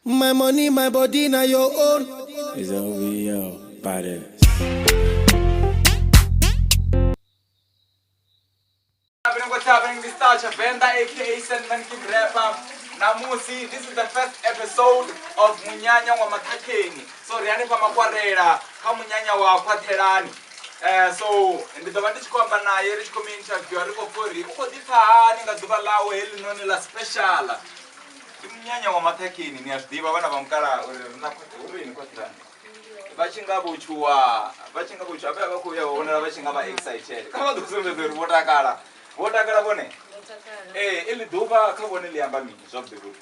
My money, my body, now your own. It's OVO, badass. Happening, what's happening? This is Tasha Venda, aka Sandman King Rapper. Namusi, this is the first episode of Munyanya wa Mathakeni. So ri hanefha Makwarela kha munyanya wa Khwaṱhelani. So ndi ḓo vha ndi tshi khou amba naye ri tshi khou mu interview ri khou pfha uri u khou ḓipfa hani nga ḓuvha ḽawe heḽinoni ḽa special. Ndi munyanya wa Mathakeni, ni a zwi ḓivha vhana vha mukalaha uri ri na uri ni Khwaṱhelani. Vha tshi nga vho tshuwa, vha tshi nga vho tshuwa, vha khou ya vha vhonala vha tshi nga vha excited. Kha vha ḓo sumbedza uri vho takala. Vho takala vhone? Ee, iḽi ḓuvha kha vhone ḽi amba mini zwavhuḓi vhuḓi?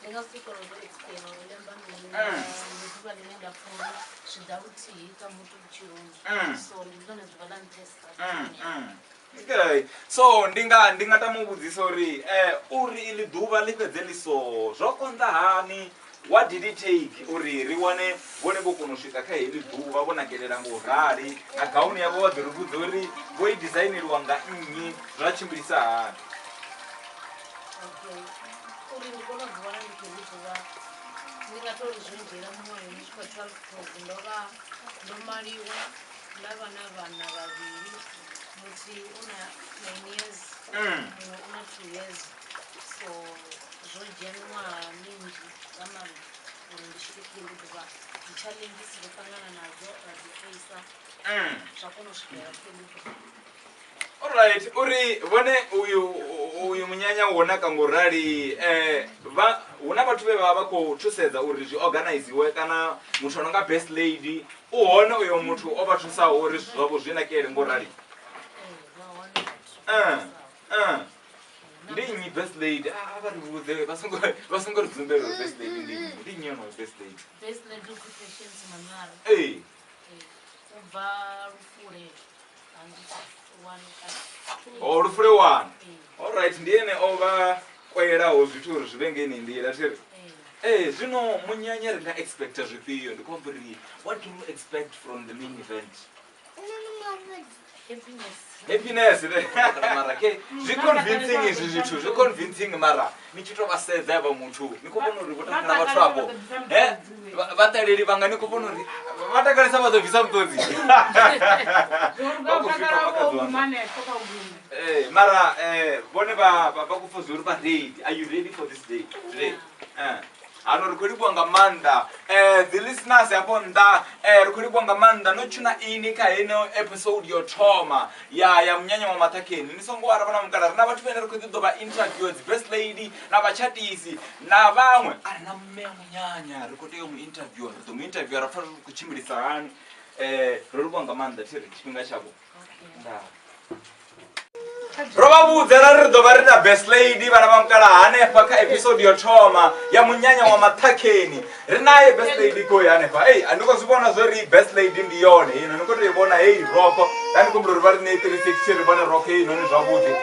Ndi nga si kone u explain uri ḽi amba mini. Ndi ḓuvha ḽine nda pfha uri zwi ḓa luthihi kha muthu vhutshiloni. So ndi ḽone ḓuvha ḽa nṱhesa vhutshiloni hanga. Okay. So ndi nga ndi nga tama u vhudzisa uri uri iḽi ḓuvha ḽi fhedze ḽi so zwo konḓa hani? What did it take uri ri wane vhone vho kona u swika kha heḽi ḓuvha vho nakelela ngo rali na gauni yavho vha ḓo ri vhudza uri vho i dizaineliwa nga nnyi zwa tshimbilisa hani? Okay. Uri ndi kone u ḓiwana ndi kha heḽi ḓuvha ndi nga tou ri zwo ndzhiela miṅwaha yo no swika 12 cause ndo vha ndo maliwa nda vha na vhana vhavhili muthihi u na 9 years muṅwe u na 2 years so zwo dzhia miṅwaha minzhi nga maanḓa uri ndi swike kha heḽi ḓuvha dzi challenges ndo ṱangana nadzo ra dzi facer zwa kona u swikelela kha heḽi ḓuvha. Alright, uri vhone uyu uyu munyanya wo naka ngo rali vha hu na vhathu vhe vha vha khou thusedza uri zwi organiziwe kana muthu a no nga best lady u hone uyo muthu o vha thusaho uri zwithu zwavho zwi nakele ngo rali. Ee, vha hone vhathu. Ndi nnyi best lady? A vha ri vhudze vha songo ri dzumbela uri best lady ndi nnyi. Ndi nnyi onoyo best lady? Best lady u pfi Patience Manwara. Ee. U bva Lufule. Oh, Lufule 1. Alright, ndi ene o vha kwelaho zwithu uri zwi vhe ngei nḓila thiri. Ee, zwino munyanya ri nga expecta zwifhio? Ndi khou amba uri what do you expect from the main event? Happiness. Happiness. Mara ke zwi convincing izwi zwithu, zwi convincing mara ni tshi to vha sedza avha muthu ni khou vhona uri vho takala vhathu avho. Vhaṱaleli vhanga ni khou vhona uri vha takalesa vha ḓo bvisa muṱodzi. Vha khou swika makhadzi wanga. Mara vhone vha vha khou pfha uri vha ready. Are you ready for this day today? Hano ri khou livhuwa nga maanḓa the listeners hafho nnḓa, ri khou livhuwa nga maanḓa no tshuna ini kha heino episode yo thoma ya ya munyanya wa Maṱhakheni. Ni songo aravha na mukala, ri na vhathu vhane ri khou ḓi ḓo vha interview, dzi best lady na vhatshatisi na vhaṅwe. A ri na mme a munyanya ri khou tea u mu interview, ri ḓo mu interview ra pfha ri khou tshimbilisa hani. Ro livhuwa nga maanḓa thi ri tshifhinga tshavho. Ndaa. Ro vha vhudza ra ri ḓo vha ri na best lady vhana vha mukala hanefha kha episode yo thoma ya munyanya wa Maṱhakheni. Ri naye best lady khoi hanefha. Ei, a ndi khou zwi vhona zwo ri best lady ndi yone ino ni khou tou i vhona heyi rokho. Nda ndi khou humbula uri vha ri ṋee 360 ri vhone rokho heinoni zwavhuḓi.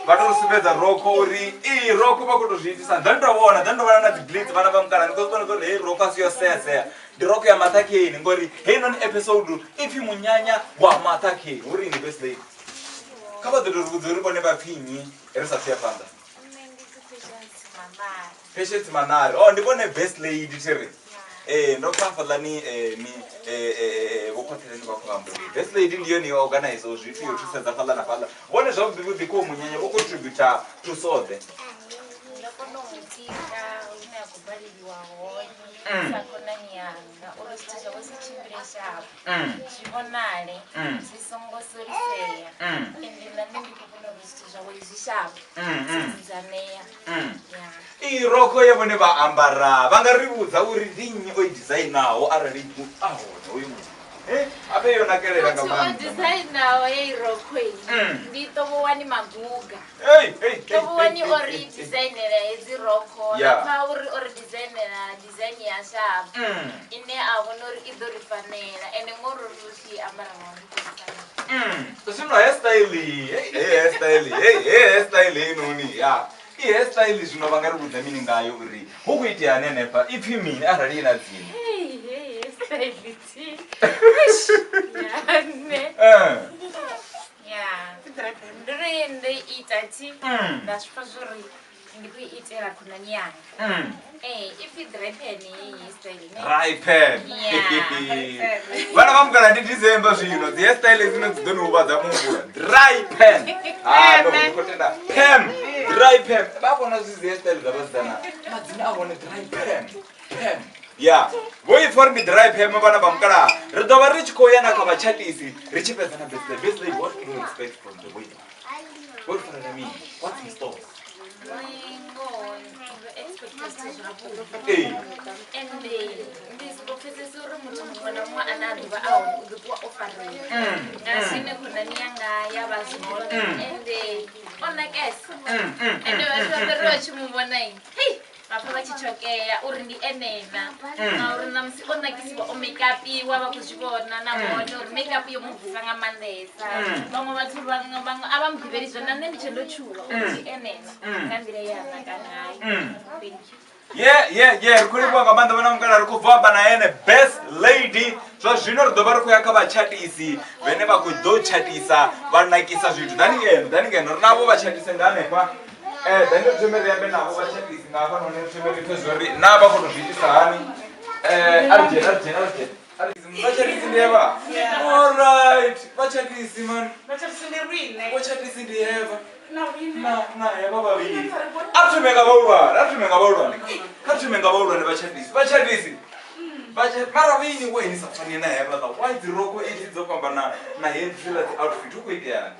Vha tou ri sumbedza rokho uri iyi rokho vha khou tou zwi itisa. Ḓa ni tou vhona, ḓa ni tou vhona na dzi glitz vhana vha mukala. Ni khou zwi vhona uri heyi rokho a si yo sea sea. Ndi rokho ya Maṱhakheni ngori heinoni episode i pfi munyanya wa Maṱhakheni. Hu ri ini best lady? Kha vha ḓo tou ri vhudza uri vhone vha pfi nnyi ri sa thu ya phanḓa. Patience Manari. Oh, ndi vhone best lady thi ri. Ee, ndo pfa hafhaḽani mi vho Khwaṱheleni vha khou amba uri best lady ndi yone yo organize zwithu yo thusedza fhaḽa na fhaḽa. Vhone zwavhuḓi vhuḓi kho munyanya vho contributor thuso ḓe. Ndo kona u mu tika hune a khou baleliwa hone sa khonani yanga uri zwithu zwawe zwi tshimbile sharp. Zwi vhonale zwi songo solisea. Ende na nṋe ndi khou vhona uri zwithu zwawe zwi sharp zwo dzudzanea. Iyi rokho ye vhone vha ambara vha nga ri vhudza uri ndi nnyi o i designaho arali a hone hoyu muthu. Ape yo nakelela nga Muthu o maanḓa. designaho heyi rokho iyi ndi Ṱovhowani Maguga. Hey, hey, hey, Ṱovhowani hey, o hey, ri hey. designela hedzi rokho Yeah. na pfa uri o ri designela design ya sharp ine a vhona uri i ḓo ri fanela ende ngori ri tshi ambara nga ri khou fanela. Zwino hairstyle, hey, hey, hairstyle, hey, hey, hairstyle heinoni ya. I hairstyle zwino vha nga ri vhudza mini ngayo uri hu khou itea hani hanefha i pfi mini arali i na dzina? Hey, hey, hairstyle thi. Ya nne. Ya. Ndi ri ndo ita thi nda zwi pfa zwori Ndi khou i itela khonani yanga. Ee, i pfi dry pen heyi hairstyle ne? Dry pen. Yeah. Vhana vha mukala ndi December zwino dzi hairstyle dzino dzi ḓo ni huvhadza muhumbulo. Dry pen. Ah, no, ndi khou tenda. Pem. Dry pen. Vha vhona zwi dzi hairstyle dza vhasidzana. Madzina a hone dry pen. Pem. Ya, vho i pfa uri ndi dry pem vhana vha mukala. Ri ḓo vha ri tshi khou ya na kha vhatshatisi ri tshi fhedza na birthday. Birthday, what can you expect from the wedding? Vho ri farela mini? What's in store? Ngoho ndo expecta zwithu zwavhuḓi. Ee. Ende ndi soko pfesesa uri muthu muṅwe na muṅwe ane a ḓovha a hone u ḓo ṱuwa o fariwa. Nga zwine khonani yanga ya vha zwone ende o nakesa. Ende vhathu vha fhira vha tshi mu vhona hei vha pfa vha tshi tshokea uri ndi ene na. Ngauri ṋamusi o nakisiwa o makeupiwa vha khou zwi vhona na vhone uri makeup yo mu bvisa nga maanḓesa. Vhaṅwe vhathu vhaṅwe vhaṅwe a vha mu ḓivheli zwone na nṋe ndi tshe ndo tshuwa uri ndi ene na nga nḓila ye a naka ngayo. Thank you. Yeah, yeah, yeah, ri khou livhuwa nga maanḓa vhana mukala ri khou bva amba na ene best lady zwa zwino ri ḓo vha ri khou ya kha vhatshatisi vhene vha khou ḓo tshatisa vha nakisa zwithu ḓani ngeno ḓani ngeno ri navho vhatshatisi nga hanefha um ḓani ri thome ri ambe navho vhatshatisi nga hafhanoni ri thome ri pfe zwori na vha khou tou zwi itisa hani um a ri dzhene a ri dzhene a ri dzhene Vhatshatisi ndi hevha? Alright, vhatshatisi man. Vhatshatisi ndi riṋe. Vhatshatisi ndi hevha. Na riṋe. Na na hevha vhavhili. A ri thome nga vhahulwane, a ri thome nga vhahulwane. Kha ri thome nga vhahulwane vhatshatisi. Vhatshatisi. Vhatsha mara vhaini why ni sa fani na hevha ḽa? Why dzi rokho idzi dzo fhambana na hedziḽa dzi outfit hu khou iteani?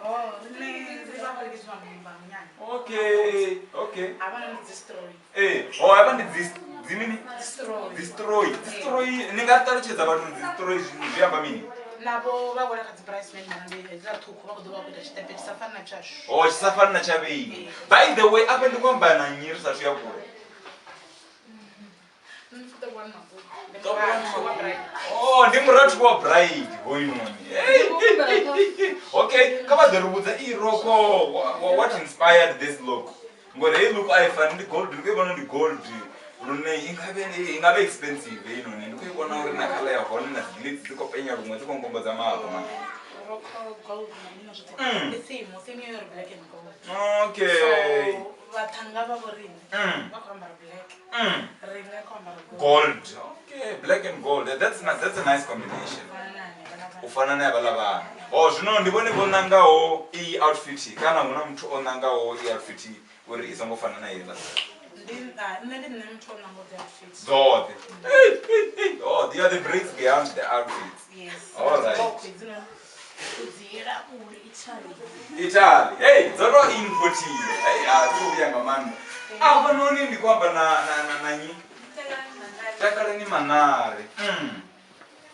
Oh, riṋe ri vha fhelekedzi vha munyanya. Okay, okay. Havha ndi dzi story. Ee, oh hafha ndi dzi dzi mini? Dzi story. Dzi stroyi. Dzi stroyi ni nga ṱalutshedza vhathu uri dzi stroyi zwi amba mini? Navho vha wela kha dzi bridesmaid mara ndi hedziḽa ṱhukhu vha khou ḓo vha khou ita tshiṱepe tshi sa fani na tshashu. Oh, tshi sa fani na tsha vheiwe. By the way, afha ndi khou amba na nnyi ri sathu ya kule? Oh, ndi murathu wa bride hoyunoni. Okay, kha vha ḓo ri vhudza iyi rokho what inspired this look? Ngori heyi look a i fani ndi gold, ndi khou i vhona ndi gold lune i nga vhe i nga vhe expensive heinoni. Ndi khou i vhona uri na colour ya hone na dzi glitz dzi khou penya luṅwe dzi khou nkombodza maṱo man. Rokho gold na mini zwoṱhe. Ndi theme, theme ya uri black and gold. Okay. So vhaṱhannga vha vho riṋe vha khou ambara black. Riṋe khou ambara gold. Gold. Okay, black and gold. That's nice. That's a nice combination. U fana na havhaḽa vhana. Oh, zwino ndi vhone vho ṋangaho iyi outfit kana hu na muthu o ṋangaho iyi outfit uri i songo fana na heiḽa? Ndi nṋe ndi nṋe muthu o ṋangaho dzi outfit. Dzoṱhe. Oh, they are the brains behind the outfits. Yes. All right. Dzhiela uri Italy. Italy. Hey, dzo to importiwa. Hey, a dzi khou vhuya nga maanḓa. Afhanoni ndi khou amba na na na na nnyi? Takalani Manare.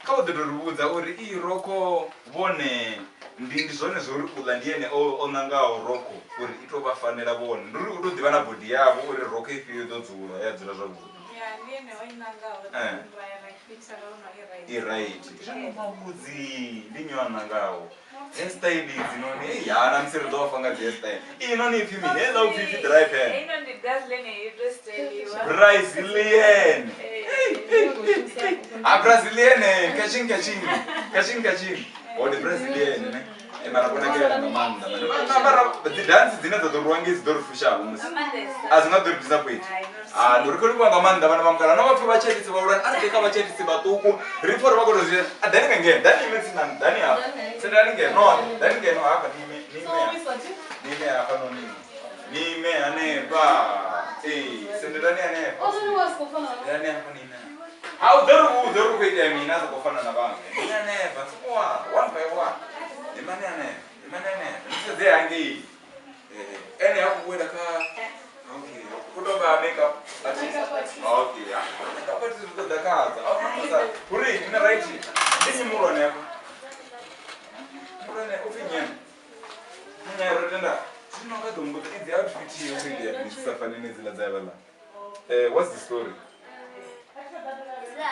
Kha vha ḓo tou ri vhudza uri iyi rokho vhone ndi ndi zwone zwo uri uḽa ndi ene o o ṋangaho rokho uri i tou vha fanela vhone. Ndi uri u tou ḓivha na body yavho uri rokho ifhio i ḓo dzula ya dzula zwavhuḓi. Ya, ndi ene o i ṋangaho Eh. ra ya ra i fitha ra wana i right. I right. Zwino mavhudzi ndi nnyi o a ṋangaho? Hairstyle idzinoni hei ha na musi ri ḓo vha fa nga dzi hairstyle. Iyi noni ipfi mini? Heiḽa upfi ipfi dry pen. Heino ndi Brazilian heyi to styliwa. Brazilian. Ah, Brazilian eh, kaching kaching. Kaching kaching. Oh, ndi Brazilian ne. Eh, mara vho nakela nga maanḓa. Mara mara dzi dance dzine dza ḓo rwiwa ngei dzi ḓo ri fushavho musi. A dzi nga ḓo ri disappoint. Ah, ndi ri khou livhuwa nga maanḓa vhana vha mukala. No vha pfhe vhatshatisi vhahulwane, a ri ḓe kha vhatshatisi vhaṱuku. Ri pfhe uri vha khou tou zwi a ḓani nga ngeno, ḓani ime tsini na ḓani hafha. Sendani ngeno, ḓani ngeno hafha ni ime, ni ime hafha. Ni ime hafha no ni. Ni ime hanefha. Ee, sendelani hanefha. Sendelani hafha ni ime. Ha u ḓo ri vhudza uri hu khou itea mini a sa khou fana na vhaṅwe. Ni ime hanefha, tsikuwa one by one. Imani hanefha, imani hanefha. Ni sedze hangei. Eh, ene ha khou wela kha okay, u tou vha makeup artist. Okay, yeah. Makeup artist zwi ḓo takadza. Uri ni right. Ndi nnyi muhulwane hafha? Muhulwane u pfi nnyi ene? Nnyi ro tenda. Zwino nga ḓo mbudza idzi outfit yo khou itea mini dzi sa fani na hedziḽa dza havhaḽa. What's the story? Hedziḽa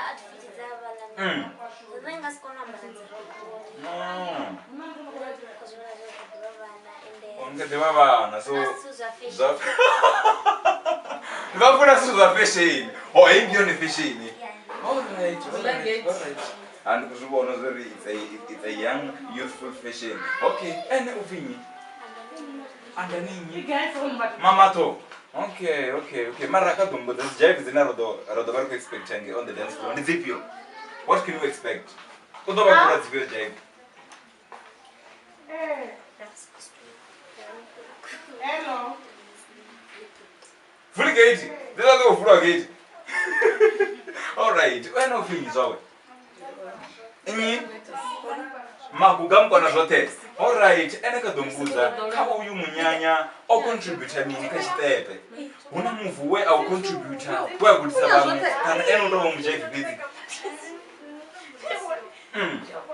outfit dza havhaḽa riṋe nga si kone u ambara dzi rokho. No. Because vhona zwi kha ḓivha vhana ende Nga ḓivha vhana so na zwithu zwa fashion. zwa vha funa zwithu zwa fashion. Oh, heyi ndi yone fashion. Yeah. Alright, alright, alright. Ha ndi khou zwi vhona zwa uri it's a young youthful fashion. Okay, ene u pfi nnyi? Andani nnyi? Mamato. Okay, okay, okay. Mara kha ḓo mbudza dzi jive dzine ra ḓo vha ri khou expecta ngei on the dance floor. Ndi dzifhio? What can you expect? U ḓo vha khou dzifhio jive? Hello. Vuli gate. Ndi ḓo ḓo vulwa gate. All right. Wena u pfi zwawe? Nnyi? Maguga mukwana zwoṱhe. All right. Ene kha ḓo mbudza kha uyu munyanya o contributa mini kha tshiṱepe. Hu na muvu we a u contributa we a gudisa vhaṅwe kana ene u tou vha mudzhaivi fhedzi.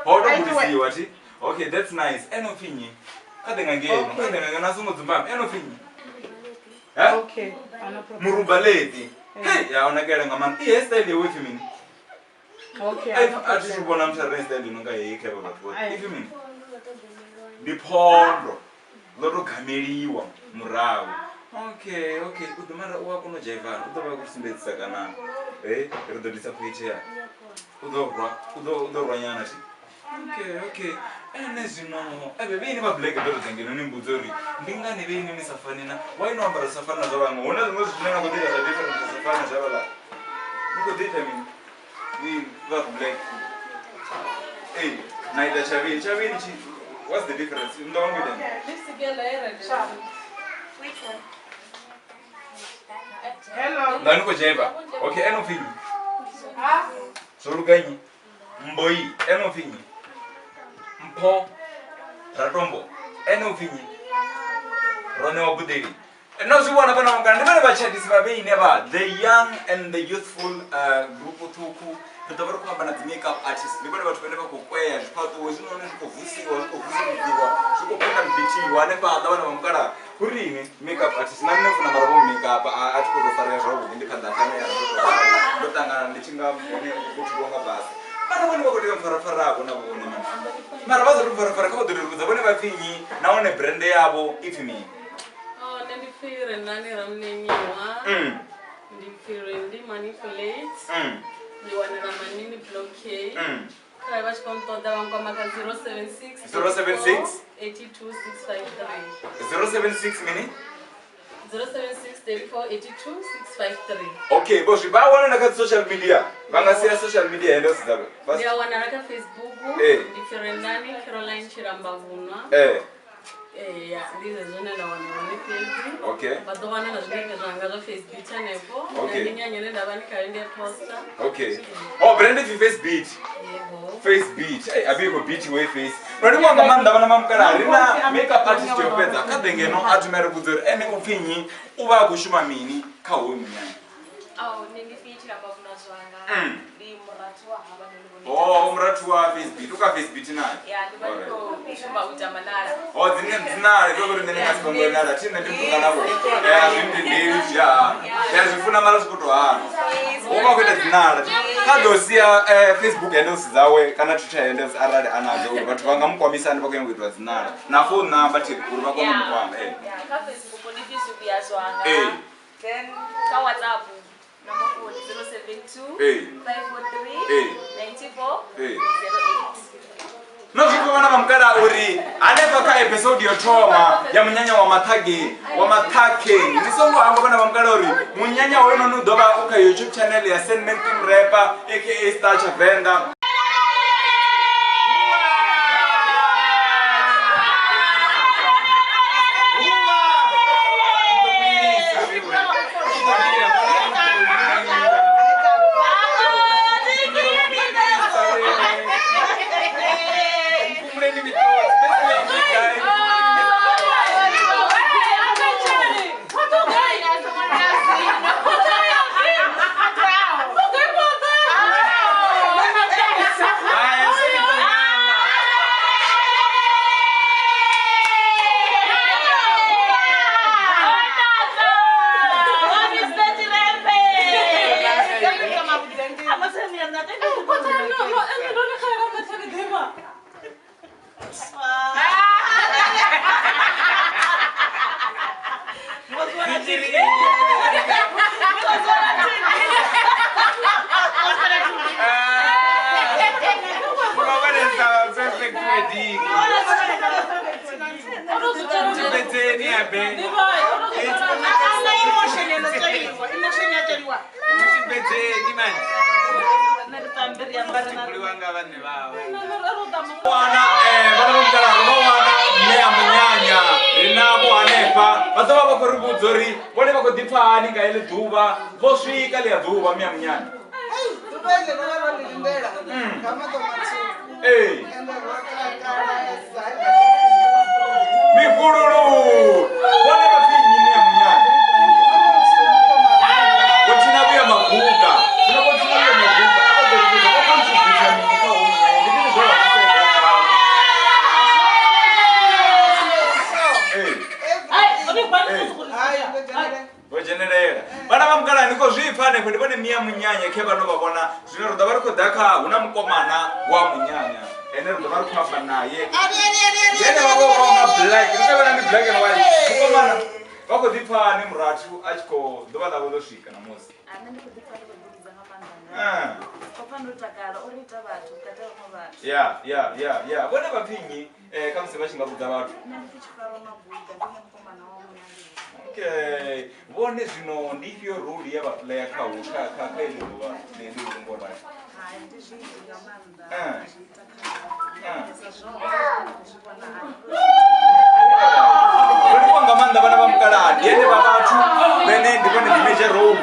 Ho to gudisiwa thi. Okay, that's nice. Ene u pfi nnyi? Kha ḓe nga ngeno. Kha ḓe nga ngeno a songo dzumbama. Ene u pfi nnyi? Okay. Murubaledi. Hey, ya onakela nga maanḓa. I hairstyle yawe ipfi mini? Okay. A thi thu vhona muthu a re na style ino nga heyi kha vhathu vhoṱhe. Ipfi mini? Ndi phondo. Ḽo to gameliwa murahu. Okay, okay. U ḓo mara u a kona u dzhaivana. U ḓo vha khou sumbedzisa kana ri ḓo disappointea. U ḓo rwa, u ḓo rwa nyana thi. Okay, okay. Ene zwino eve vheini vha black ḓo ḓa ngeno ni mbudza uri ndi ngani vheini ni sa fani na why no ambara sa fani na zwa vhaṅwe. Hu na zwiṅwe zwithu zwine na khou ḓi ita zwa different zwa sa fani na zwa vhaḽa. Ni khou ḓi ita mini? Vheini vha black. Ee, na ita tshavhini. Tshavhini tshi what's the difference? Ndo vha ngo ita. Which one? Hello. Nda ni khou dzhaiva. Okay, ene u pfi nnyi? Zwo luga nnyi? Mboi, ene u pfi nnyi? Mpho Ratombo, ene u pfi nnyi? Roṋewa Buḓeli. No zwi vhona vhana vhangana ndi vhone vhatshadisi vha vheine vha the young and the youthful group ṱhukhu. Ri ḓo vha ri khou amba na dzi makeup artist. Ndi vhone vhathu vhane vha khou kwea zwifhaṱuwo hezwinoni zwi khou vusiwa, zwi khou vusuludziwa, zwi khou contributiwa hanefhaḽa vhana vha mukalaha. Uri ini makeup artist na nṋe funa mara vho makeup a thi khou tou farea zwavhuḓi ndi phanḓa khamera ndo ṱangana ndi tshi nga hone u khou nga basi. Mara vhone vha khou tea u mpfarafaravho na vhone mani. Mara vha sa tou mpfarafara kha vha ḓo tou vhudza vhone vha pfi nnyi nahone brand yavho i pfi mini. Nṋe ndi pfi Renani Ramnenyiwa. Ndi pfi Rendi Manipulate. Ndi wanala Manini Block K. Kharali vha tshi khou nṱoḓa vha nkwama kha 076 076 82 653. 076 mini? 076 34 82 653. Okay, bo zwi vha wanala kha social media. Vha nga sia social media handles dzavho. Ndi a wanala kha Facebook. Ndi pfi Rendani Caroline Tshilambavhunwa. Ya, ndi zwone nda wana hone fhedzi. Okay. Vha ḓo wana na zwinepe zwanga zwa Facebook hanefho. Okay. Na minyanya ine nda vha ndi khayo ndi a posta. Okay. Oh, brand ipfi Face Beat. Yebo. Face Beat. Hey, abi ko beat we face. Ro livhuwa nga maanḓa vhana vha mukalaha. Ri na makeup artist yo fhedza kha ḓe ngeno a thome ri vhudze uri ene u pfi nnyi, u vha a khou shuma mini kha hoyu munyanya. Ao, nṋe ndi pfi Tshilambavhunwa zwanga. Ndi murathu wa havhanoni vho no Oh, murathu wa Face Beat. U kha Face Beat naye. Ya, ndi vha ndi khou shuma u ita manala. Oh, dzine dzinale to uri nṋe ndi nga si kongo nala thi nṋe ndi mbuka navho. Zwi ndindeli zwi hana. Ndi a zwi funa mara zwi khou tou hana. U vha khou ita dzinala. Kha ḓo sia Facebook handles dzawe kana Twitter handles arali a nadzo uri vhathu vha nga mu kwamisa hani vha khou nyanga u itiwa dzinala. Na phone number thi uri vha kone u mu kwama. Ya, kha Facebook ndi pfi Zwivhuya Zwanga. Then kha WhatsApp number phone 072 543 94 08. No zwi vhona vha mukala uri hanefha kha episode yo thoma ya munyanya wa maṱhageni wa maṱhakheni ni songo hangwa vhana vha mukala uri munyanya hoyunoni u ḓo vha u kha YouTube channel ya Sandman Team Rapper aka Star Tshavenda. ready man. Wana vana vha mukalaha ro wana mme a munyanya ri navho hanefha vha ḓo vha vha khou ri vhudza uri vhone vha khou ḓi pfa hani nga heḽi ḓuvha vho swika ḽia ḓuvha mme a munyanya. Ḓuvha iḽi ro vha ro ḽi lindela nga maṱo matswuku. Ende ro takala sa mifhululu. Vhone vha pfi nnyi mme a munyanya? Vho thina vhuya maguga. Zwino vho thina vhuya maguga a vha ḓo ri vhudza vho contribute mini kha hoyu munyanya, ndi mini zwe vha thusedza ngawo? Vho dzhenelela vhana vha mukalaha ni khou zwi pfa hanefho ndi vhone mia munyanya khe vhano vha vhona. Zwino ri ḓo vha ri khou ḓa kha hu na mukomana wa munyanya ene ri ḓo vha ri khou amba naye ene vha vho nga black ri ḓo vhona ndi black and white. Mukomana vha khou ḓi pfa hani murathu a tshi khou ḓuvha ḽavho ḽo swika ṋamusi? Nṋe ndi khou ḓi pfa ndi khou ḓivhudza nga maanḓa. Khou pfa ndo takala uri ita vhathu vhukati ha vhaṅwe vhathu. Ya ya ya ya vhone vha pfi nnyi khamusi vha tshi nga vhudza vhathu? Nṋe ndi pfi Tshifaro Maguga, ndi nṋe mukomana wa munyanya. Okay, vhone zwino ndi ifhio role ye vha playa kha kha kha kha heḽi ḓuvha ḽi ḽihulu rali? Hai, ndi zwinzhi nga maanḓa zwi ita kha sa zwoṱhe zwi vhona hani. Ro livhuwa nga maanḓa vhana vha mukalaha ndi ene vha vhathu vhene ndi vhone the major role.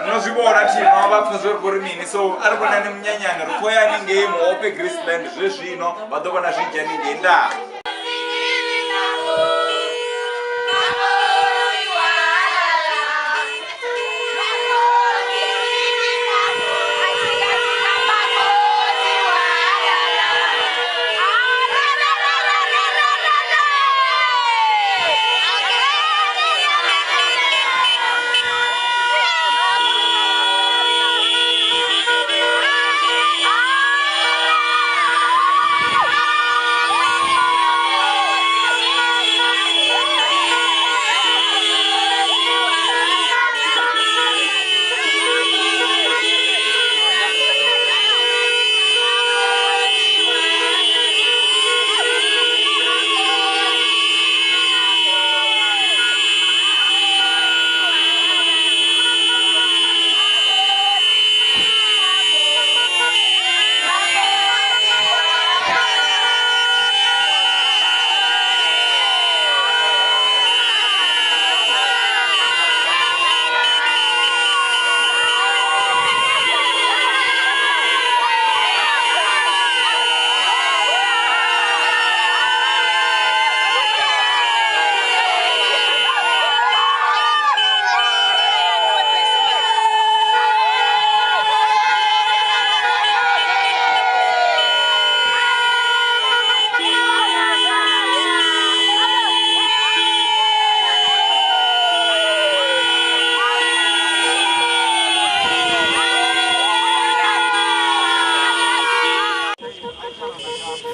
No zwi vhona thi no vha pfa zwo ri khou ri mini, so a ri vhonani munyanyani ri khou ya haningei Muope Graceland zwezwino vha ḓo vhona zwinzhi haningei. Ndaa.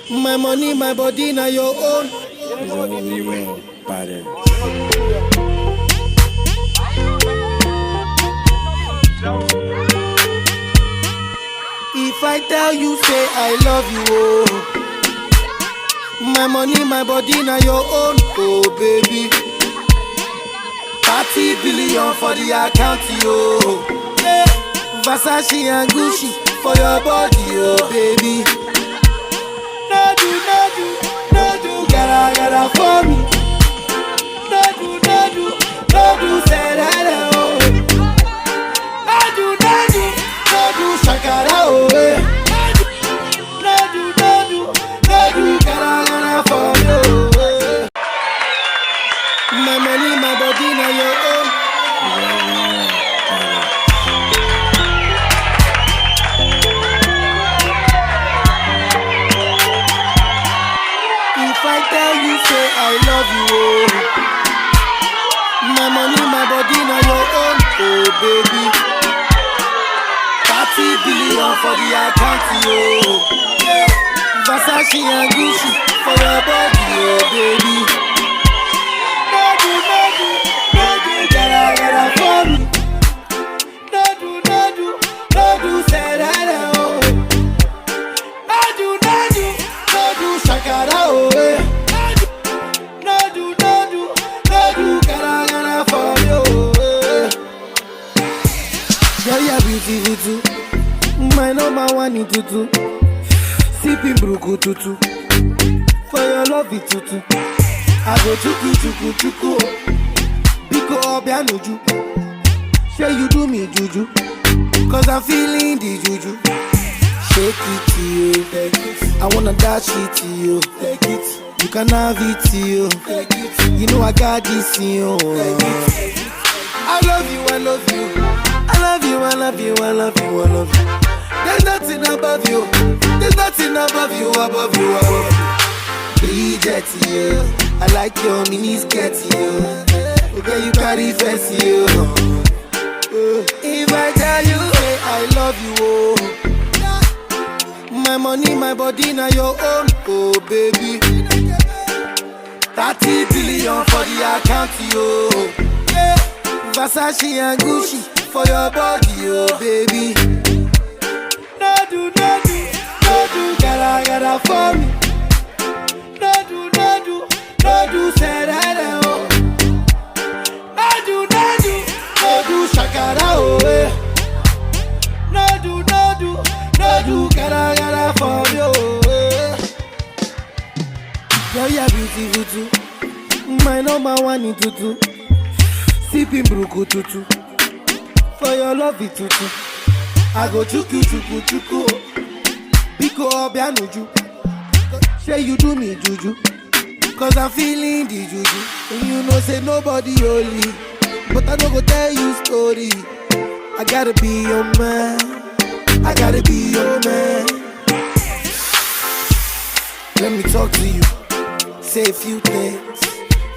My money, my body, now your own. Body. If I tell you, say I love you, oh. My money, my body, now your own, oh baby. 30 billion for the account, yo. Yeah. Versace and Gucci for your body, oh baby. No do, no do, no do, gotta, gotta for me. No do, no do, no do, say that, oh. No do, no do, no do, shakara, oh, eh. No do, no do, no do, gotta, gotta for me, oh, eh. My money, my body, now your own. If I tell you, say I love you, oh. My money, my body, now your own, oh baby. 30 billion for the account, oh. Yeah. Versace and Gucci for your body, oh baby. No do, no do, no do, gotta, gotta for me. No do, no do, no do, say that, oh. No do, no do, no do, shakara, oh, eh. No do, no do, no do, gotta, gotta for me, oh, eh. Yeah, yeah, we beautiful too. My number one in tutu. Sipping bruku tutu. For your love it tutu. I go chuku chuku chuku. Biko obianuju. Say you do me juju. Cause I'm feeling the juju. Shake it to you. I wanna dash it to you. Take it. You can have it to you. Take it. You know I got this in you. I love you, I love you. I love you, I love you, I love you, I love you. There's nothing above you. There's nothing above you, above you, above you. Bridget, you. I like your mini skirt, you. Okay, you carry fancy, you. If I tell you, hey, I love you, oh. My money, my body, now your own, oh baby. 30 billion for the account, yo. Yeah. Versace and Gucci for your body, oh baby. No do, no do, no do, gotta, gotta for me. No do, no do, no do, say that, oh. No do, no do, no do, shakara, oh, eh. No do, no do, no do, gotta, gotta for me, oh, eh. Girl, you're beautiful too. My number one in tutu. Sipping bruku tutu. For your love it tutu. I go chuku chuku chuku. Biko obianuju. Say you do me juju. Cause I'm feeling the juju. And you know say nobody holy. But I no go tell you story. I gotta be your man. I gotta be your man. Let me talk to you. Say a few things.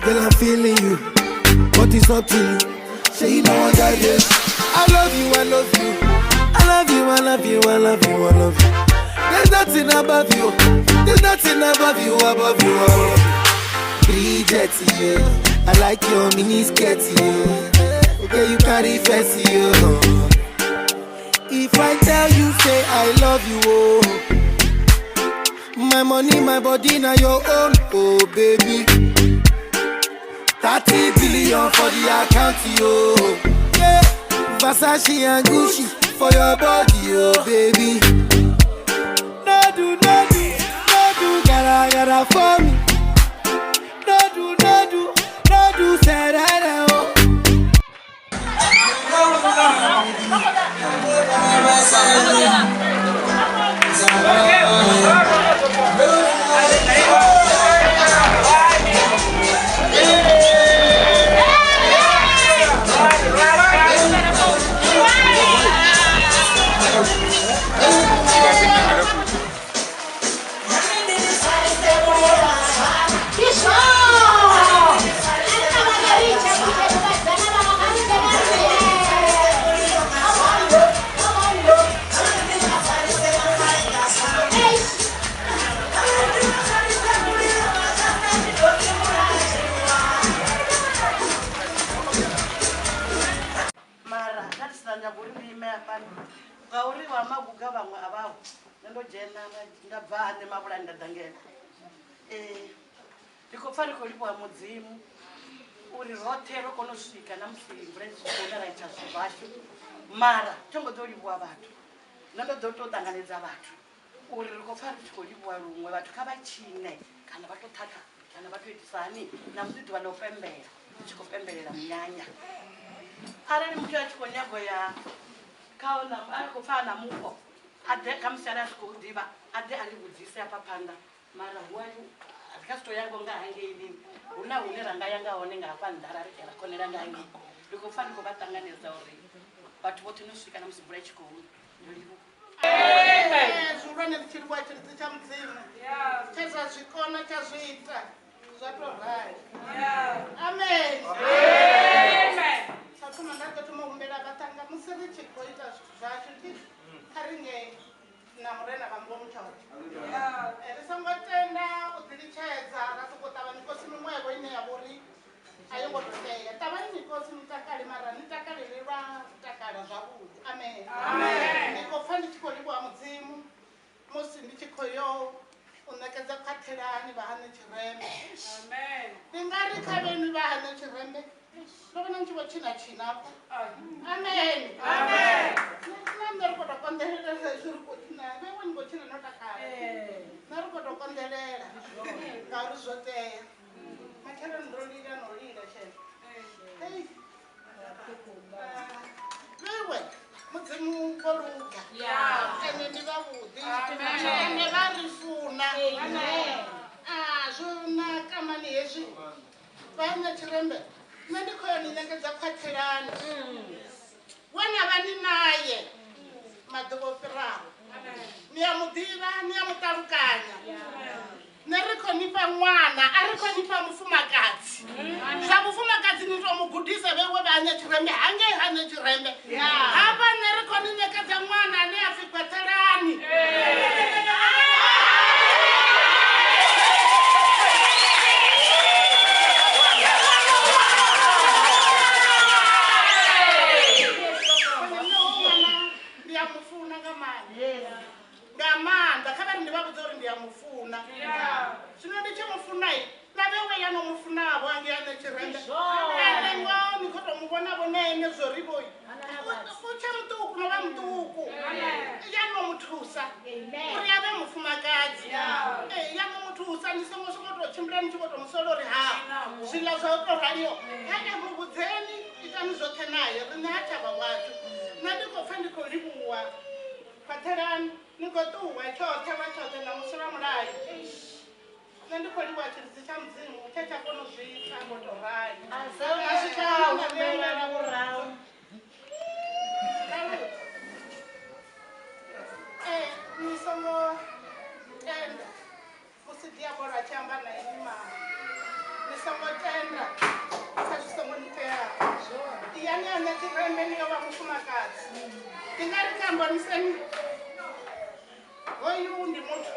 Girl, I'm feeling you. But it's up to you. Say you know what I do. I love you, I love you. I love you, I love you, I love you, I love you. There's nothing above you. There's nothing above you, above you, above you. Bridget, you. I like your mini skirt, you. Okay, you carry fancy, you. If I tell you, say I love you, oh. My money, my body, now your own, oh baby. 30 billion for the account, yo. Yeah. Versace and Gucci for your body, oh baby. No do, no do, no do, gotta, gotta for me. No do, no do, no do, say that, oh. Ngauri wa maguga vhaṅwe a vhaho nṋe ndo dzhena nda bva hane mavhulani nda ḓa ngeno. Ndi khou pfa ri khou livhuwa Mudzimu uri roṱhe ro kona u swika na musi mvula i tshi khou na ra ita zwithu zwashu, mara tho ngo ḓo livhuwa vhathu. Nṋe ndo ḓo tou ṱanganedza vhathu uri ri khou pfa ri tshi khou livhuwa luṅwe vhathu kha vha tshine kana vha tou ṱhakha kana vha tou itisa hani na musi ḓuvha ḽa u pembela ri tshi khou pembelela munyanya. Arali muthu a tshi khou nyago ya kha na a khou pfa na mupo a ḓe kha musi arali a si khou ḓivha a ḓe a ri vhudzise hafha phanḓa, mara hu ri kha si tou ya nga hangei lini hu na hune ra nga ya nga hone nga hafha nnḓa ra ri ra konela nga hangei. Ndi khou pfa ndi khou vha ṱanganedza uri vhathu vhoṱhe no swika na musi mvula i tshi khou ndo livhuwa. Zwihulwane ndi tshi livhuwa tshilidzi tsha Mudzimu tshe zwa zwi kona tsha zwi ita zwa tou rali. Amen. Tsha thoma nda ḓo thoma u humbela vhaṱhannga musi ri tshi khou ita zwithu zwashu ndi kha ri nge na murena vha ngomu tshoṱhe. Ri songo tenda u ḓilitshedza ra sokou ṱavha mikosi miṅwevho ine ya vha uri a yo ngo tou tea. Ṱavhani mikosi ni takale mara ni takalele lwa takala zwavhuḓi. Amen. Ndi khou pfa ndi tshi khou livhuwa Mudzimu musi ndi tshi khou yo u ṋekedza khwathelani vha hane tshirembe. Ndi nga ri kha vhenwi vha hane tshirembe ndo vhona ni tshi vho tshina tshina afha. Amen. Amen. khou tou konḓelela sa izwi ri khou tshina vhewe ni khou tshina no takala nṋe ri khou tou konḓelela ngauri zwo tea matshelo ndo lila no lila tshee vhewe mudzimu vho luga ene ndi vhavhuḓi ene vha ri funa zwo naka mani hezwi vha nṋe tshirembe nṋe ndi khou yo ni ṋekedza khwaṱhelani we na vha ni naye maḓuvha o fhiraho ni a muḓivha ni a muṱalukanya nṋe ri khou nifha ṅwana a ri khou nifha mufumakadzi zwa mufumakadzi ni tou mu gudisa vhewe vha ane tshirembe hangei ha nṋe tshirembe hafha nṋe ri khou ni ṋekedza ṅwana ane a pfi khwaṱhelani ndi a mufuna nga maanḓa nga maanḓa kha vha ri ndi vha vhudza uri ndi a mufuna zwino ndi tshi mufunai na vhewe ya no mufunavho angei ane tshirembe ende ngoho ni khou tou mu vhona vho na ene zwo ri vhoi u tshe muṱuku no vha muṱuku ya no mu thusa uri a vhe mufumakadzi ya no mu thusa ni songo sokou tou tshimbila ni tshi khou tou musola uri ha zwiḽa zwa u tou raliho he mu vhudzeni itani zwoṱhe naye riṋe ha tshavha washu nṋe ndi khou pfa ndi khou livhuwa khwaṱhelani ni khou ṱuwa tshoṱhe lwa tshoṱhe na musi lwa mulayo nṋe ndi khou livhuwa tshilidzi tsha mudzimu tshe tsha kona u zwi ita ngo tou rali ni songo tenda musi diabolo a tshi amba na inwi mama ni songo tenda kha zwi songo ni teaho iyani ane tshirembe ni yo vha mufumakadzi ndi nga ri kamboniseni hoyu ndi muthu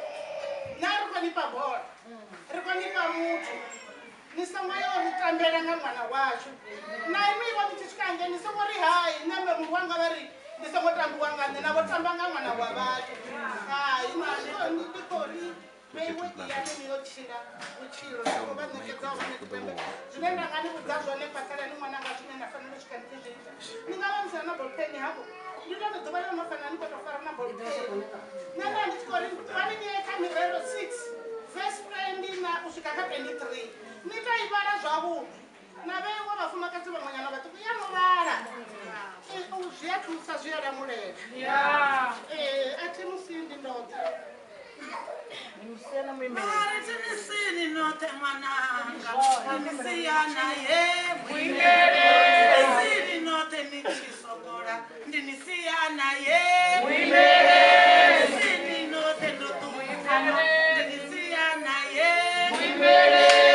nṋe a ri khou nifha bola ri khou nifha muthu ni songo yo ri tambela nga ṅwana washu na inwi vho ni tshi swika ngei ni songo ri hai nṋe mme muhulu wanga vha ri ni songo tambiwa nga nṋe na vho tamba nga ṅwana wa vhathu hai ndi khou ri vheiwe iyani ni yo tshila vhutshilo ni khou vha ṋekedzaho vhone tshipembe zwine nda nga ni vhudza zwone khwaṱhelani ṅwananga zwine na fanela u swika ni tshi zwi ita ni nga vha ni sina na bolpeni hafho ndi ḽone ḓuvha ḽo no fanela ni khou tou fara na bolpeni nṋe nda ndi tshi khou ri vhani ni ye kha mirero 6 verse 20 na u swika kha 23 ni tou i vhala zwavhuḓi na vheiwe vhafumakadzi vhaṅwenyana vhaṱuku ya no vhala zwi a thusa zwi a lamulela a thi musi ndi ndoṱhe Mara note mwananga ndinisiya naye muimeleli note nichisokola ndinisiya naye muimeleli note ndotuitano ndinisiya naye muimeleli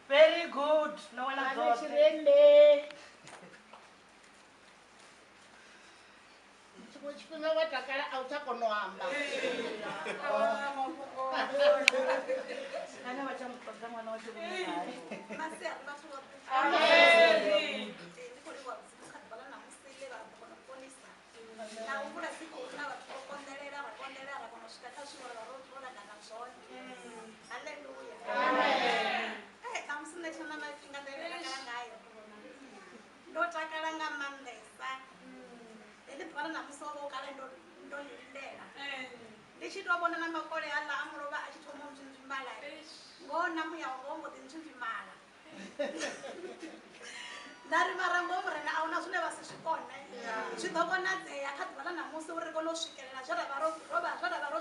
Very good. No one has tshiṅwe tshifhinga wa takala a u tsha kona u amba Kana vha tsha muṱoḓa ṅwana wa Ndo takala nga maanḓesa heḽi ḓuvha ḽa ṋamusi o vha o kale ndo ḽi lindela ndi tshi tou vhona na makole aḽa a mulovha a tshi thoma u nzwinzwimbala ngoho na muya wanga wo mbo ḓi nzwinzwimala nda ri mara ngoho murena a huna zwine vha si zwi kone zwi ḓo konadzea kha ḓuvha ḽa ṋamusi uri ri kone u swikelela zwe ra vha ro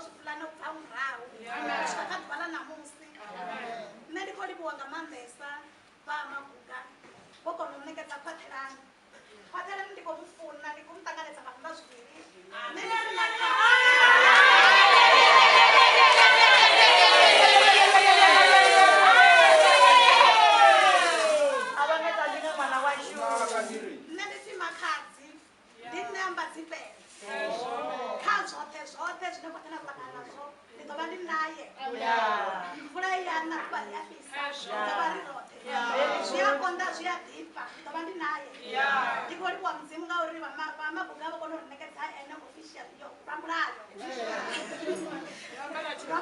zwi pulana u bva murahu u swika kha ḓuvha ḽa ṋamusi. Nṋe ndi khou livhuwa nga maanḓesa vha Maguga vho kona u ṋekedza khwaṱhelani. Khwaṱhelani ndi khou mu funa, ndi khou mu ṱanganedza nga zwanḓa zwivhili. Nṋe ndi funa A vha nga tambi nga ṅwana washu. Nṋe ndi pfi Makhadzi, ndi nṋe amba dzipele kha zwoṱhe zwoṱhe zwine khwaṱhelani a ṱangana nazwo ndi ḓo vha ndi naye. Mvula i ya na ḓuvha ḽi a fhisa, ri ḓo vha ri roṱhe. Zwi a konḓa zwi a ḓifha, ndi ḓo vha ndi naye. Ndi khou livhuwa Mudzimu ngauri vha Maguga vho kona u ri ṋekedza ene official yo lwa mulayo. Lwa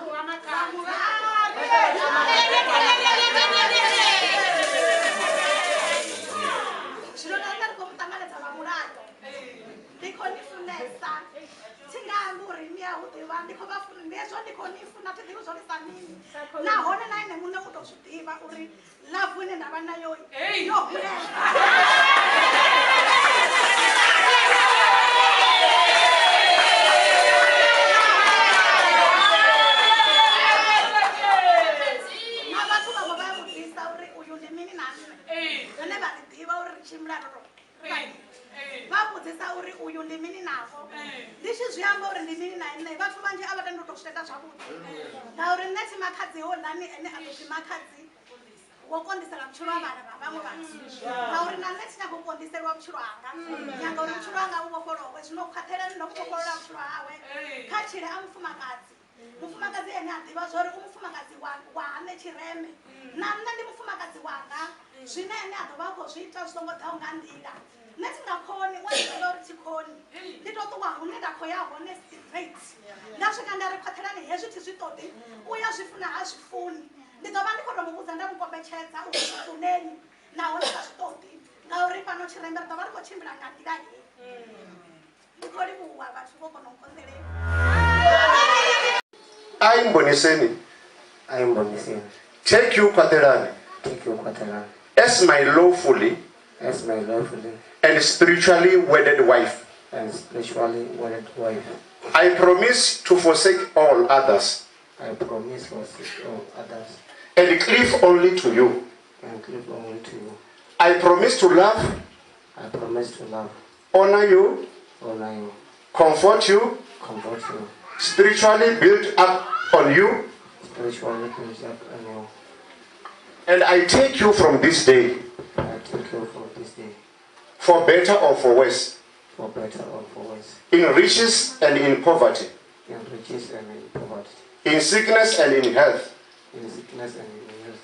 mulayo. Nahone na ene muṋe u tou zwi ḓivha uri love ine nda vha nayo yo hulela. Na vhathu vhaṅwe vha ya vhudzisa uri uyu ndi mini na nṋe, vhane vha ri ḓivha uri ri tshimbila ro vha vhudzisa uri uyu ndi mini navho. Ndi tshi zwi amba uri ndi mini na nṋe, vhathu vhanzhi a vha tendi u tou zwi tenda zwavhuḓi, ngauri nṋe thi makhadzi houḽani ene a ḓo pfi makhadzi wo konḓisela vhutshilo ha vhana vha vhaṅwe vhathu, ngauri na nṋe thi nyago u konḓiselwa vhutshilo hanga, nyanga uri vhutshilo hanga vhu vhofholowe. Zwino khwaṱhelani ndo mu vhofholola vhutshilo hawe kha tshile a mufumakadzi. Mufumakadzi ene a ḓivha zwori u mufumakadzi wa hane tshireme, na nṋe ndi mufumakadzi wanga. Zwine ene a ḓo vha a khou zwi ita zwi songo ḓaho nga nḓila, nṋe thi nga khoni wa ḓivha uri thi khoni, ndi tou ṱuwa hune nda khou ya hone straight, nda swika nda ri khwaṱhelani hezwi thi zwi ṱoḓi, u ya zwi funa ha zwi funi, ndi ḓo vha ndi khou tou mu vhudza nda mu kombetshedza uri zwi funeni, nahone sa zwi ṱoḓi, ngauri fhano tshirembe ri ḓo vha ri khou tshimbila nga nḓila heyi. Ndi khou livhuwa vhathu vho kona u konḓelela. I Mboniseni. I Mboniseni. Take you Khwaṱhelani. Take you Khwaṱhelani. As my lawfully. As my lawfully. And spiritually wedded wife. And spiritually wedded wife. I promise to forsake all others. I promise to forsake all others. And cleave only to you. And cleave only to you. I promise to love. I promise to love. Honor you. Honor you. Comfort you. Comfort you. Spiritually build up on you. Spiritually build up on you. And I take you from this day. I take you from this day. For better or for worse. For better or for worse. In riches and in poverty. In riches and in poverty. In sickness and in health. In sickness and in health.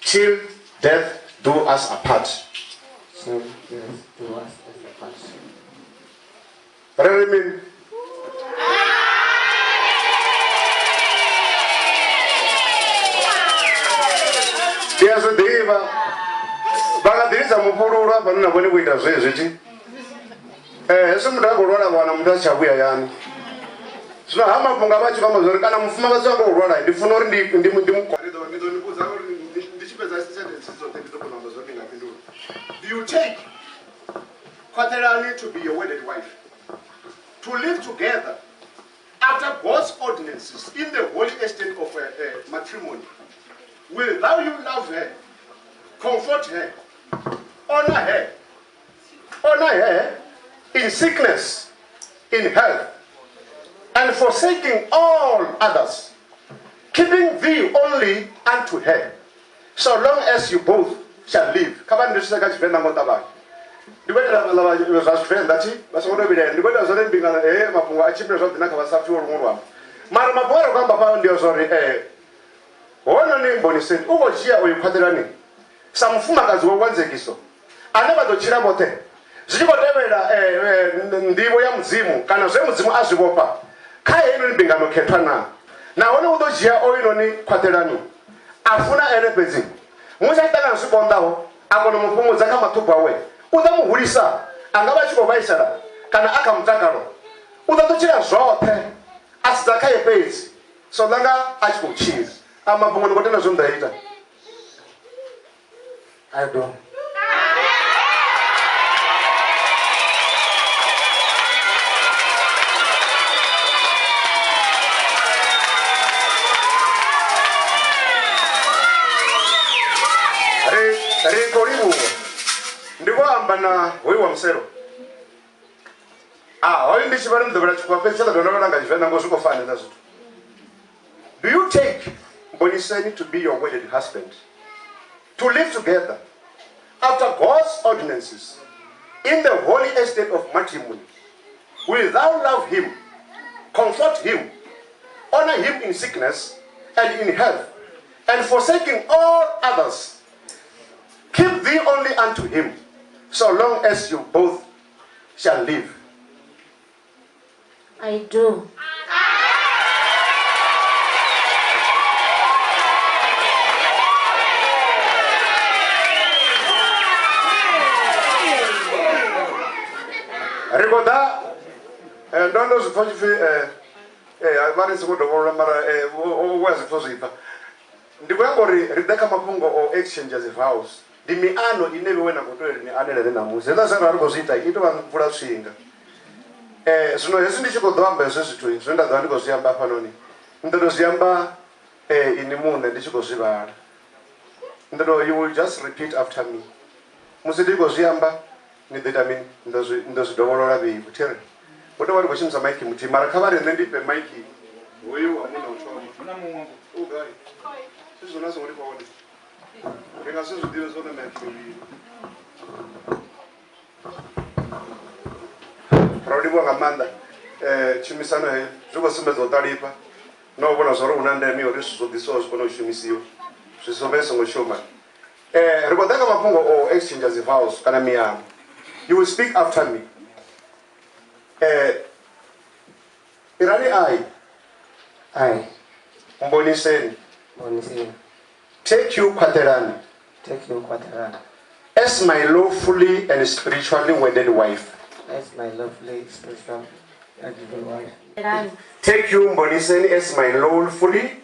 Till death do us apart. Till death do us apart. Re re mini? Ndi a zwi ḓivha vha nga ḓi lidza mufhululo hafhanoni na vhone vho ita zwezwi thi. Hezwi muthu a khou lwala vha wana muthu a si tsha vhuya hayani. Zwino ha mafhungo a vha tshi khou amba zwori kana mufumakadzi wanga u lwala ndi funa uri ndi ndi ndi mu ndi ḓo ndi ḓo ni vhudza uri ndi tshi fhedza sentence dzoṱhe ndi ḓo kona u amba zwori ndi nga fhindula. Do you take Khwaṱhelani to be your wedded wife, to live together after God's ordinances in the holy estate of matrimony? Will thou you love her, comfort her, honor her, honor her in sickness, in health, and forsaking all others, keeping thee only unto her, so long as you both shall live. Kha vha ndisise kha Tshivenḓa ngo ṱavhanya. Ndi khou itela vhaḽa vha zwa Tshivenḓa thi vha songo tou vhilaela. Ndi khou itela zwori mbingano he mafhungo a tshimbile zwavhuḓi na kha vha sa pfiwe luṅwe luambo. Mara mafhungo a ri khou amba fha ndi a zwa uri hoyunoni Mboniseni u khou dzhia uyu Khwaṱhelani sa mufumakadzi wa Wanzekiso ane vha ḓo tshila vhoṱhe zwi tshi khou tevhela nḓivho ya Mudzimu kana zwe Mudzimu a zwi vhofha kha heinoni mbingano khethwa naa? Nahone u ḓo dzhia oyunoni Khwaṱhelani a funa ene fhedzi. Musi a tshi ṱangana zwi konḓaho, a kona u mu fhumudza kha maṱhupho awe. U ḓo mu hulisa, a nga vha a tshi khou vhaisala kana a kha mutakalo. U ḓo ṱutshela zwoṱhe, a sedza khae fhedzi, so ḽanga a tshi khou tshila. A mafhungo ni khou tenda zwe nda ita? I do. Ri ri khou livhuwa. Ndi khou amba na hoyu wa muselo. A hoyu ndi tshi vha ndi ḓo vhela tshikhuwa fhedzi tsha ḓo dovha nda nga Tshivenḓa ngo zwi khou fana hezwiḽa zwithu. Do you take Mboniseni to be your wedded husband? To live together after God's ordinances in the holy estate of matrimony. Will thou love him, comfort him, honor him in sickness and in health, and forsaking all others, keep thee only unto him, so long as you both shall live? I do. Ri khou ḓa ndo ndo zwi pfa tshipfi vha ri songo dovholola mara wo a zwi pfa zwi pfa. Ndi khou nyanga uri ri ḓe kha mafhungo o exchange dzi vows. Ndi miano ine vhoiwe na khou tea uri ni anelele ṋamusi. Hezwiḽa zwe ra ri khou zwi ita i tou vha mvula tswinga. Zwino hezwi ndi tshi khou ḓo amba hezwi zwithu zwine nda ḓo vha ndi khou zwi amba hafhanoni, ni ḓo tou zwi amba inwi muṋe ndi tshi khou zwi vhala. Ni ḓo tou, you will just repeat after me. Musi ndi khou zwi amba ni ḓo ita mini? Ni ḓo zwi, ni ḓo zwi dovholola vheiwe. Thi ri hu tou vha ri khou shumisa maiki muthihi, mara kha vha ri nṋe ndi fhe maiki hoyu wa munna u thoma. Hu na muṅwe. U gai? Zwezwi zwone a songo ndi fha wone. Ri nga si zwi ḓivhe zwone maiki mivhili. Ro livhuwa nga maanḓa tshumisano heyo, zwi khou sumbedza u ṱalifha na u vhona zwa uri hu na ndeme ya uri zwithu zwo ḓiswaho zwi kone u shumisiwa, zwi songo zwi songo shuma. Ri khou ḓa kha mafhungo o exchange dzi vows kana miano. You will speak after me. Irani I. I. Mboniseni. Mboniseni. Take you Khwaṱhelani. Take you Khwaṱhelani. As my lawfully and spiritually wedded wife. As my lawfully spiritual wedded wife. Take you Mboniseni as my lawfully.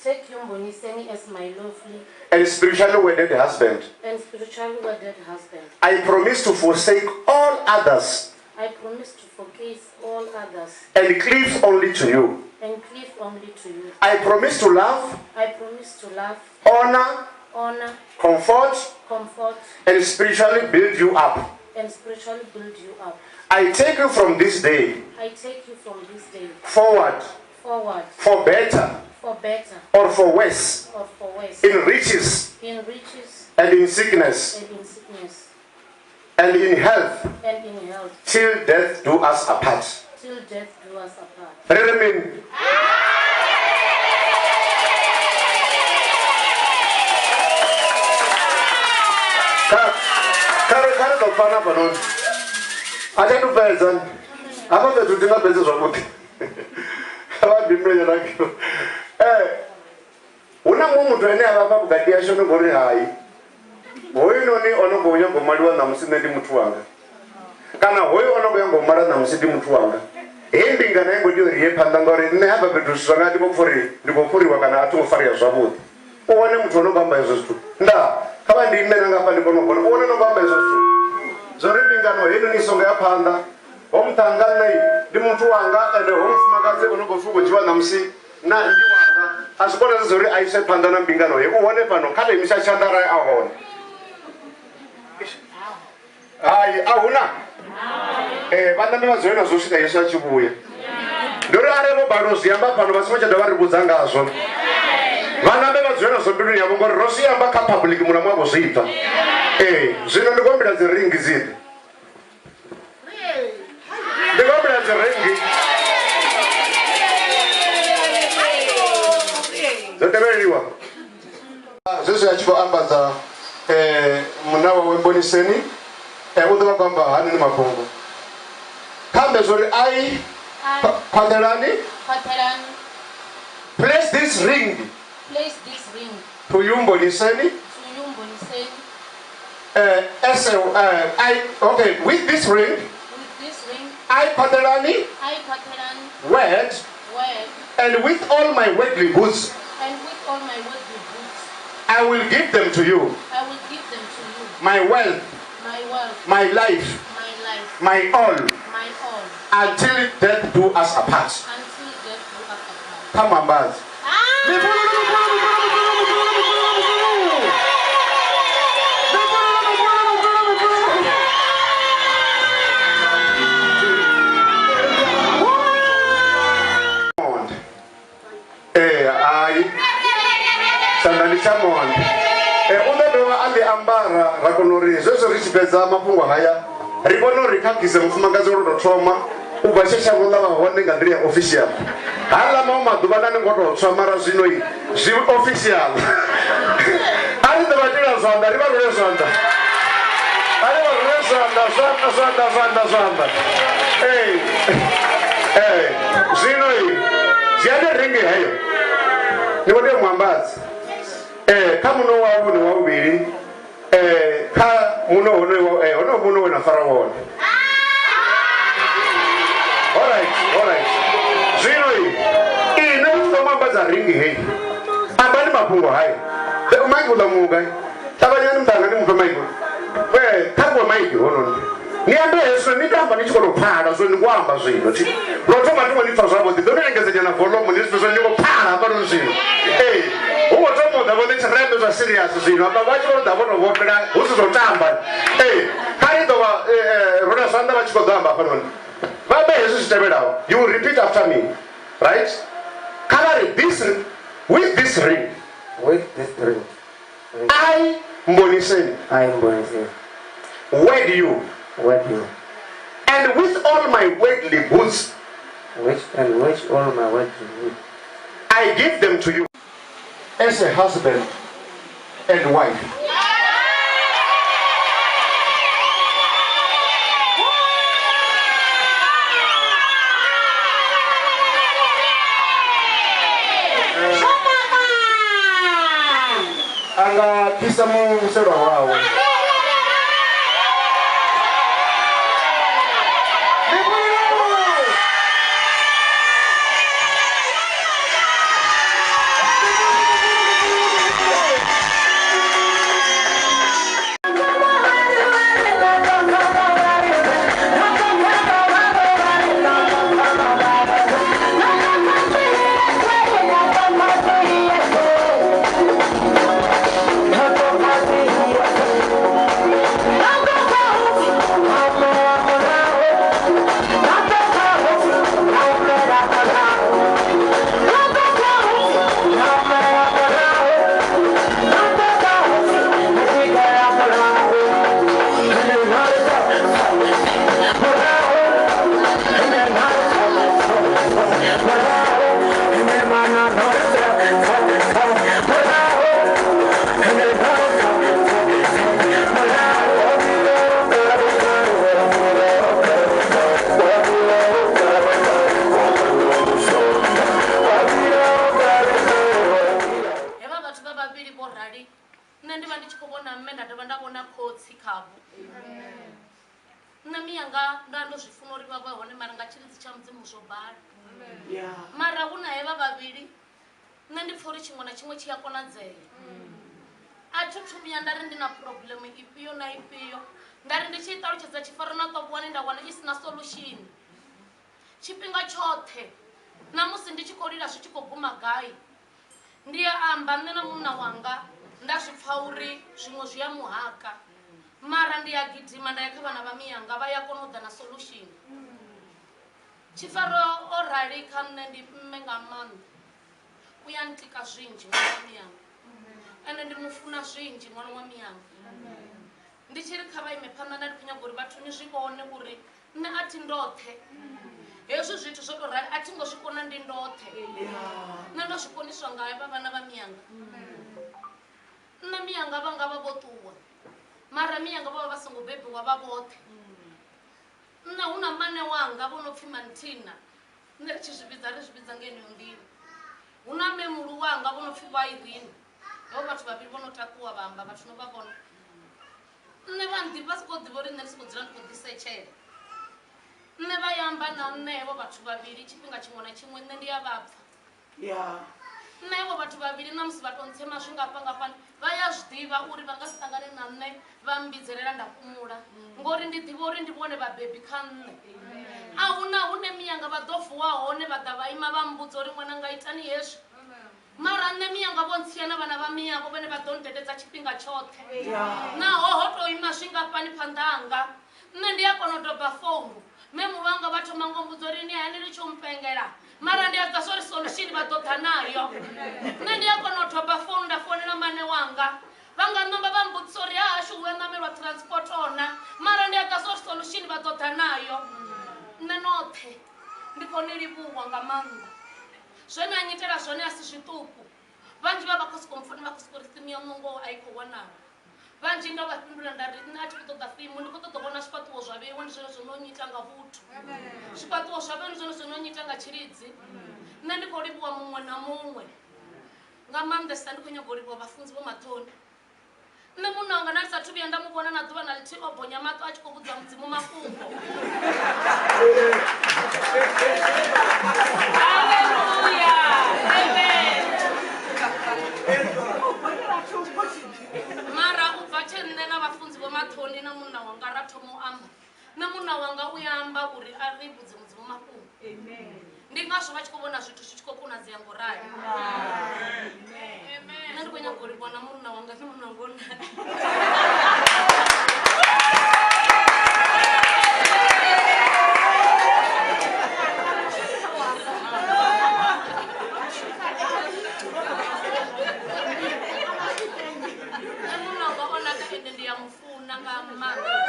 Take you Mboniseni as my lawfully and spiritually wedded husband. And spiritually wedded husband. I promise to forsake all others. I promise to forsake all others. And cleave only to you. And cleave only to you. I promise to love. I promise to love. Honor. Honor. Comfort. Comfort. And spiritually build you up. And spiritually build you up. I take you from this day. I take you from this day. Forward. Forward. For better. For better. Or for worse. Or for worse. In riches. In riches. And in sickness. And in sickness. And in health. And in health. Till death do us apart. Till death do us apart. Remin. Kare ḓo pfana hafhanoni. A thi athu fhedza. Hafha fhethu thi nga fhedzi zwavhuḓi. Vha ndimele na hu na muṅwe muthu ane a vha hafha vhukati hashu no ngori hai. Hoyu noni o no khou nyaga u maliwa ṋamusi nṋe ndi muthu wanga. Kana hoyu o no khou nyaga u mala ṋamusi ndi muthu wanga. Heyi mbingano a i ngo tea uri ye phanḓa ngauri nṋe hafha fhethu zwithu zwanga ndi khou pfha uri ndi khou fhuriwa kana a thi ngo farea zwavhuḓi. U wane muthu o no khou amba hezwo zwithu. Ndaa, kha vha ndi ime na nga hafha ndi kone u vhona. U wane no khou amba hezwo zwithu. Zwo ri mbingano heinoni i songo ya phanḓa. Ho muṱhannga nṋe ndi muthu wanga ende ho mufumakadzi o no khou pfi u khou dzhiwa ṋamusi na ndi wanga. A zwi konadzei uri a iswe phanḓa na mbingano heyi. U hone fhano kha tou imisa tshanḓa arali a hone. Hai, a hu na. Vha ṋambe vha dzule nazwo u swika Yesu a tshi vhuya. Ndi uri arali vho balelwa u zwi amba fhano vha songo tsha dovha ri vhudza ngazwo. Vha ṋambe vha dzule nazwo mbiluni yavho ngori ro zwi amba kha public muṅwe na muṅwe a khou zwi pfa. Zwino ndi khou humbela dzi ringi dzi ḓe. Ndi khou humbela dzi ringi. Dzo tevheleliwa. Zwezwi a tshi khou ambadza munna wawe Mboniseni, u ḓo vha khou amba hanoni mafhungo. Kha ambe zwori ai Khwaṱhelani. Khwaṱhelani. Place this ring. Place this ring. To you Mboniseni. To you Mboniseni. As a, I, okay, with this ring. With this ring. I Khwaṱhelani. I Khwaṱhelani. Wed. Wed. And with all my worldly goods. And with all my worldly goods. I will give them to you. I will give them to you. My wealth. My wealth. My life. My life. My all. My all. Until death do us apart. Until death do us apart. Come on, Baz. Hai tshanḓa ndi tsha monde. U ḓo dovha a ḽi ambara ra kona uri zwezwo ri tshi fhedza mafhungo haya ri vhone uri khakhise mufumakadzi wo tou thoma u bva tshe shango ḽa vha hone nga nḓila ya official. Haḽa maṅwe maḓuvha nda ni ngo tou tswa mara zwino zwi official. A ri ḓo vha itela zwanḓa ri vha rwele zwanḓa. A ri vha rwele zwanḓa zwanḓa zwanḓa zwanḓa zwanḓa. Zwino dzhiani ringi heyo ni khou tea u mu ambadza. Kha muno wa vhune wa vhuvhili kha muno honoyo wa honoyo muno we na fara wone. Alright, alright. Zwino ine u thoma ambadza ringi heyi. Ambani Mafhungo hai maiki uḽa mugai ṱavhanyani muṱanga ni mufhe maiki kha fhiwe maiki hononi ni ambe hezwo ni to amba ni tshi khou tou pfala zwo ni khou amba zwino thi lwo thoma thi ngo ni pfa zwavhuḓi ḓo ni engedzanyana volume ni zwithu zwo ni khou pfala hafhanoni zwino ee hu khou thoma u ḓa vhone tshirembe zwa serious zwino afha vha tshi khou ḓa vho to vhofhela hu si zwo tamba ee kha ri ḓo vha rwela zwanḓa vha tshi khou ḓo amba hafhanoni vha ambe hezwi zwi tevhelaho. You will repeat after me, right? Kha vha ri this, with this ring. With this ring. I Mboniseni. I Mboniseni. Wed you. Wed you. And with all my worldly goods. Which and which all my worldly goods. I give them to you as a husband and wife. A nga khisa muselwa wawe. Hevha vhathu vha vhavhili vho rali nṋe ndi vha ndi tshi khou vhona mme nda dovha nda vhona khotsi khavho. Nṋe miyanga nda ndo zwi funa uri vha vhe hone mara nga tshilidzi tsha mudzimu zwo bala. Mara hu na hevha vhavhili nṋe ndi pfha uri tshiṅwe na tshiṅwe tshi a konadzea. A thi thu vhuya nda ri ndi na problem ifhio na ifhio nda ri ndi tshi i ṱalutshedza tshifaro na ṱovhuwani nda wana i si na solution. Tshifhinga tshoṱhe na musi ndi tshi khou lila zwi tshi khou guma gai ndi a amba nṋe na munna wanga nda zwi pfha uri zwiṅwe zwi a muhaka mara ndi a gidima nda ya kha vhana vha miyanga vha ya kona u ḓa na solution. Tshifaro o rali kha nṋe ndi mme nga maanḓa u ya ntika zwinzhi ṅwana wa miyanga ende ndi mufuna zwinzhi ṅwana wa miyanga. Ndi tshi ri kha vha ime phanḓa nda ndi khou nyaga uri vhathu ni zwi vhone uri nṋe a thi ndoṱhe hezwi zwithu zwo tou rali a thi ngo zwi kona ndi ndoṱhe nṋe ndo zwi koniswa nga vha vhana vha miyanga. Nṋe miyanga vhanga vha vho ṱuwa mara miyanga vho vha vha songo bebiwa vha vhoṱhe. Nṋe hu na mane wanga vho no pfhi Manthina nṋe ri tshi zwi vhidza ri zwi vhidza nga yeneyo nḓila. Hu na memulu wanga vho no pfhi vho Irene havho vhathu vhavhili vho no takuwa vha amba vhathu no vha vhona. Nṋe vha nḓivha vha sokou ḓivha uri nṋe ndi sokou dzula ndi khou ḓisetshela. Nṋe vha ya amba na nṋe havho vhathu vhavhili tshifhinga tshiṅwe na tshiṅwe nṋe ndi a vha pfha. Nṋe havho vhathu vhavhili na musi vha tou ntsema zwi ngafha ngafhani vha ya zwi ḓivha uri vha nga si ṱangane na nṋe vha mbidzelela nda fhumula ngori ndi ḓivha uri ndi vhone vhabebi kha nṋe. A huna hune miyanga vha ḓo vuwa hone vha ḓa vha ima vha mmbudza uri ṅwananga itani hezwi. Mara nṋe miyanga vho ntsia na vhana vha miyavho vhane vha ḓo ndededza tshifhinga tshoṱhe. Naho ho tou ima zwi ngafhani phanḓa hanga nṋe ndi a kona u doba founu mme wanga vha thoma ngo mbudza uri ni hani ri tshi u mpengela mara ndi a ḓa zwo ri solution vha ḓo ḓa nayo. Nṋe ndi a kona u doba founu nda founela mane wanga vha nga ṋamba vha mbudzisa uri ha hashu hu a ṋamelwa transport na mara ndi a ḓa zwo ri solution vha ḓo ḓa nayo. Nṋe noṱhe ndi khou ni livhuwa nga maanḓa zwe na nyitela zwone a si zwiṱuku. Vhanzhi vha vha khou sokou mpfona vha khou sokou ri thimu ya ngoho a i khou wanala. Vhanzhi ndo vha fhindula nda ri nṋe a thi khou ṱoḓa thimu ndi khou ṱoḓa u vhona zwifhaṱuwo zwa vheiwa ndi zwone zwo no nyita nga vhuthu. Zwifhaṱuwo zwa vheiwa ndi zwone zwo no nyita nga tshilidzi. Nṋe ndi khou livhuwa muṅwe na muṅwe nga maanḓesa ndi khou nyaga u livhuwa vhafunzi vho Maṱhoni. Nṋe munna wanga na ndi sathu vhuya nda mu vhona na ḓuvha na ḽithihi o bonya maṱo a tshi khou vhudza mudzimu mafhungo. Haleluya. Amen. Mara u bva tshe nṋe na vhafunzi vho Mathoni na munna wanga ra thoma u amba. Nṋe munna wanga u ya amba uri a ri vhudze Mudzimu mafhungo. Ndi ngazwo vha tshi khou vhona zwithu zwi tshi khou konadzea ngo rali. Nṋe ndi khou nyaga u livhona munna wanga, ndi munna wanga o naka. Nṋe munna wanga o naka ende ndi ya mufuna nga maanḓa.